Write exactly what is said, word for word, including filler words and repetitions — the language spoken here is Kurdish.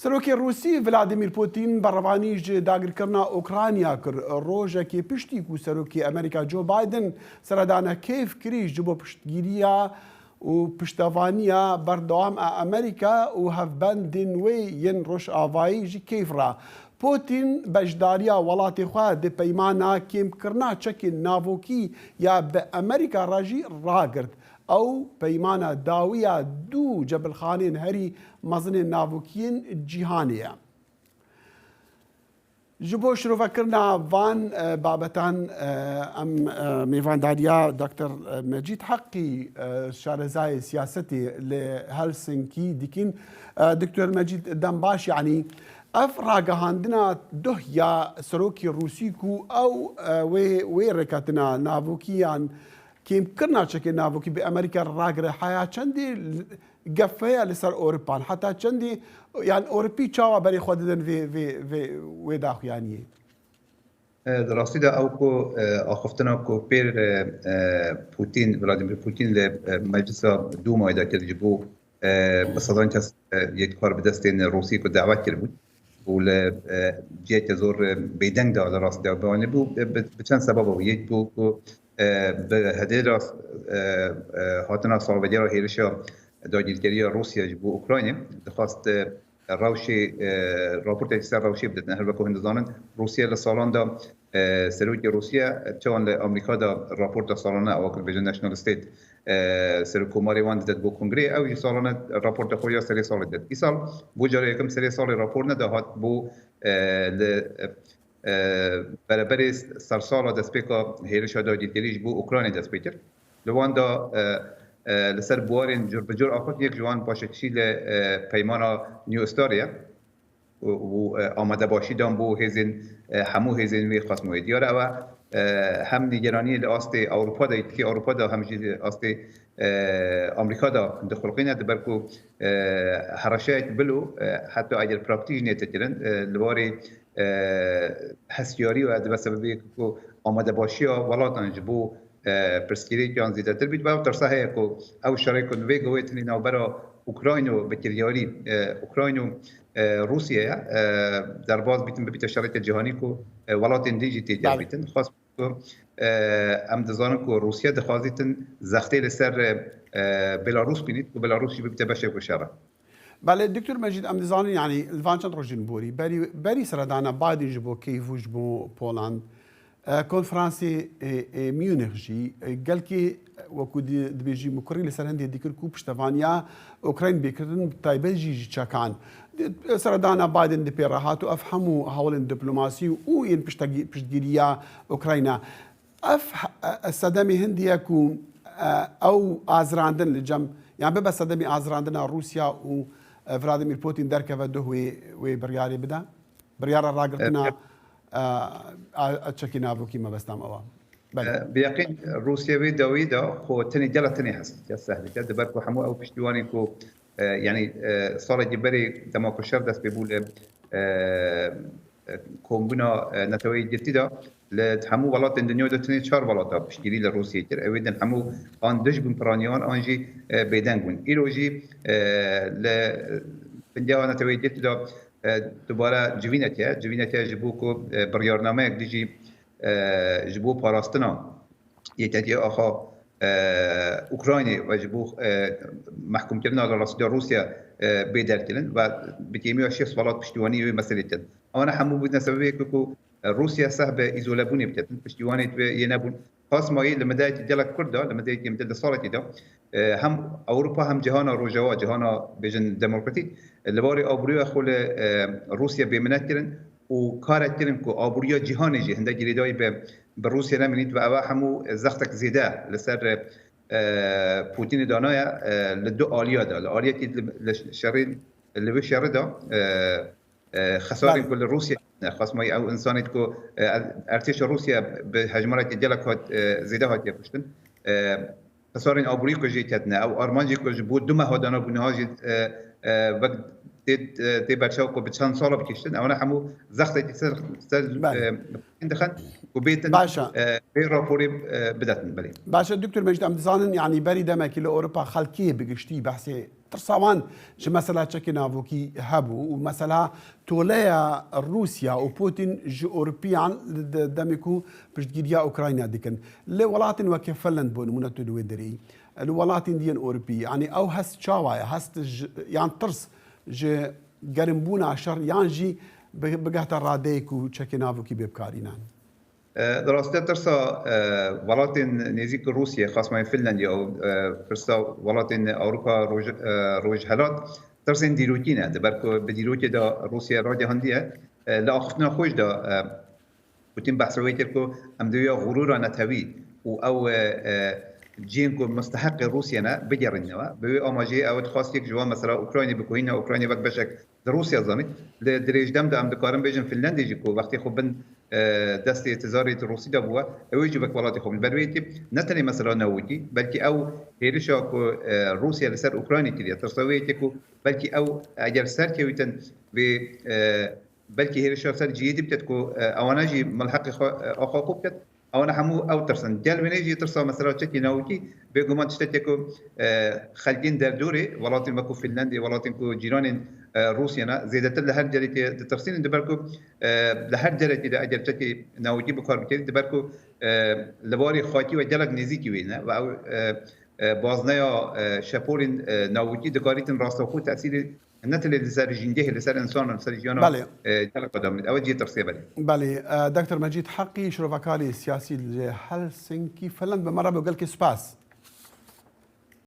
Serokê Rûsî Vladimir Putin berevanî ji dagirkirina Ukrayna kir. Rojekê piştî ku Serokê Amerîka Joe Biden seredana Kiev kirî ji bo piştgiriya û piştevaniya berdewam a Amerîka û hevbendên wê yên Rojavayî ji Kiev re. Putin beşdariya welatê xwe di peymana kêmkirina çekên navokî ya bi Amerîka re jî ragirt. Ew peymana dawiya du cebilxanên herî mezinên navokî yên cîhanê ye. Ji bo şirovekirina van, e, babetan, e, em, e, mêvandariya Doktor Mecîd Heqî, e, şarezayê siyasetê li Helsinkî dikin. E, Doktor Mecîd, dem baş, yanî ev ragihandina duh ya serokê Rûsî ku ew, e, wê, wê rêkeftina navokî yan kêmkirina çekê navokî bi Amerîka re ragire, heya çendê gef heye li ser Ewropan? Heta çendê, yan Ewropî çawa berê xwe didin vê, vê, vê, wê daxuyaniyê? E, di rastî de ew ku, e, axiftina ku pêr, e, e, Putin, Vladimir Putin li, e, Meclisa Dûmayê de kir ji bo, e, bi sedan kes, e, yê karbidestên Rûsî ku dawet kiribûn û li, e, ciheke zor, e, bêdeng de li rastî de bianîbû, e, bi, bi çend sebeba bû. Yek bû ku, e, bi hedêra, e, e, hatina salvegera hêrişa dagirkeriya Rûsya ji bo Ukraynê dixwast, e, rewşê, e, raportekî ser rewşê biditin. Her wek ku hûn dizanin, Rûsya li salan de, e, serokê Rûsya, e, çawan li Amerîka de raporta salane, ew ku dibêjin National State, e, serokkomarê wan didet bo kongreyê, ew jî salane raporta xwe ya serê salê didet. Îsal bû cara yekem serê salê rapor nedihat, bû, e, li, e, bereberê sersala destpêka hêrişa dagirkerî ji bo Ukraynê dest pê kir. Li wan de, e, e, li ser buwarên cur bi cur axiftin, yek ji wan paşekişî li, e, peymana New Star ye û, û, e, amadebaşî dan bo hêzên, e, hemû hêzên wê qasmoyê. Diyar e, ew e, e, hem nîgeraniyê li astê Ewropa de, Yekîtiya Ewropa de, hem jî li astê, e, Amerîka de dixulqîne, di ber ku, e, hereşeyek bilo, e, heta eger praktîk jî nête kirin, e, li warê, e, hestiyarî û dibe sebebê ku amadebaşiya welatan ji bo, e, pirsgirêkiyan zêdetir bît. Ve ew tirsa heye ku ew şerê ku vê gavê tenê navbera Ukrayna bi kiryarî, e, Ukrayna û, e, Rûsya ye, e, derbas bîtin, bibîte şereke cîhanî ku, e, welatên din jî têkil Belê. bîtin. Xwest ku, e, em dizanin ku Rûsya dixwazîtin zextê li ser, e, Belarûs bînît, ku Belarûs jî bibîte beşek bi şer re. Belê, Doktor Mecîd, em dizanin, yanî li van çend rojên borî, berî, berî seredana Biden ji bo Kyiv û ji bo Poland, e, konferansê, e, e, Munich jî, e, gelkê, wekû di-, dibêjî mikurî li ser hindê dikir ku piştevaniya Ukrayn bê kirin, taybet jî ji çekan. Di-, seredana Biden di pê re hat û ev hemû hewlên diplomasî û yên piştegî-, piştgiriya Ukrayna. Ev, e, sedemê hindî ye ku, e, ew azirandin li cem, yan bibe sedemê azirandina Rûsya û, e, Vladimir Putin derkeve duh wê, wê biryarê bide? Biryara ragirtina, E, e, a, a çekî navokî mebestam ew e. Belê. E, bi yeqîn Rûsya wê dawî de xwe tenê, gela tenê hesdike, seh dike. Di ber ku hemû ew piştîwanên ku, e, yanî, e, salekî berê dema ku şer dest pê bû li, e, e, Kombûna, e, Neteweyê Yekgirtî de, li hemû welatên dinya de tenê çar welata piştgirî li Rûsiyê kir. Ew ê din hemû an dij bûn piraniyan, an jî, e, bêdeng bûn. Îro jî, e, li bingeha Neteweyê Yekgirtî de, e, dubare civînek e. Civînek e ji bo ku, e, biryarnameyek dijî, e, ji bo parastina yeketiya axa, e, Ukraynê ve ji bo, e, mehkûmkirina li rastî de Rûsya, e, bê derkirin ve bi kêmiya şêst welat piştîwanî wê meselê dikin. Ewana hemû bûne sebebê ku, ku, e, Rûsya seh bi îzolebûnê biketin, piştîwanê wê yê nebûn. Qasmayî li mideyekî gelek kurt de, li mideyekî em di salekî de, e, hem Ewropa hem cihana Rojava, cihana bêjin demokratîk, e, li warê aboriya xwe li, e, Rûsya bêminet kirin û karek kirin ku aboriya cîhanê jî hindek girêdayî bi, bi Rûsya nemînît ve eva hemû zextek zêde li ser, e, Putinê danaye, e, li du aliya de. Li aliyekî li, li şerê, li wê şerê de, e, e, xesarên Belê. ku li Rûsya ne, xasmayî ew insanê ku, e, ertêşa Rûsya bi hejmarekî gelek hat, e, zêde hatiye kuştin. E, xesarên aborî ku jê ketine, ew armancê ku ji bo du meha danabû niha jî, e, e, wek tê, e, tê berçav ku bi çend sala bikiştin, ewana hemû zextekî ser, ser, Belê. e, dixin ku bêtin, Baş e. e, vê raporê, e, bidetin, belê. Baş e, Doktor Mecîd, em dizanin, yanî berî demekî li Ewropa xelkê bi giştî behsê tirsa wan ji mesela çekê navokî hebû û mesela toleya Rûsya û Putin ji Ewropiyan di demê ku piştgiriya Ukrayna dikin. Lê welatên weke Finland bo nimûne tu li wê derê yî. Li welatên diyên Ewropî, yanî ew hest çawa ye? Hest ji, yan tirs ji gerimbûna şer yan jî bi-, bigehta radeyê ku çekê navokî bê bikarînan? E, di rastî de tirsa, e, welatên nêzîk Rûsiyê, xasmayê Finlandya û, e, tirsa welatên Ewropa roj-, e, rojhelat, tirsên dîrokî ne. Di ber ku bi dîrokê de Rûsya ragihandiye, e, li axiftina xwe jî de, e, Putin behsa wê kir ku em divê ya xurûra netewî û ew, e, e, cihên ku musteheqê Rûsya ne, bigerînnewe. Bi wê amaceyê ew dixwast yek ji wan mesela Ukraynê bikuhîne, Ukraynê wek beşek di Rûsya zanî. Li dirêj dem de em dikarin bêjin Finlandê jî ku wextê xwe bin, e, destê tizarê di Rûsî de bûye, ew ê jî wek welatê xwe bin. Ber wê yekê ne tenê mesela navokî, belkî ew hêrişa ku, e, Rûsya li ser Ukraynê kiriye, tirsa wê yekê ku belkî ew eger serkevîtin vê, e, belkî hêrişa ser cihê dî biket ku, e, ewana jî milheqê xwe, e, axa xwe biket. Ewana hemû ew tirsin. Gel wêneyê jî tirsa mesela çekê navokî, bêguman tiştekê ku, e, xelkên derdorê, welatên wekû Finlandê, welatên ku cîranên, e, Rûsya ne, zêdetir li her derekê ditirsînin, diber ku, e, li her derekê de eger çekê navokî bi kar bikerî, diber ku, e, li warê xakî we gelek nêzîkî wê ne. Ve ew, e, e, bazneya, e, şepolên, e, navokî dikarîtin rastaxo tesîrê ne tenê li ser jîngehê, li ser însanan, li ser jiyana, Belê. e, gelek adam. Ew cihê tirsê belê. Belê. E, Doktor Mecîd Heqî, şirovekarê siyasî li Helsinki, Finland, bi me re bû. Gelkê spas.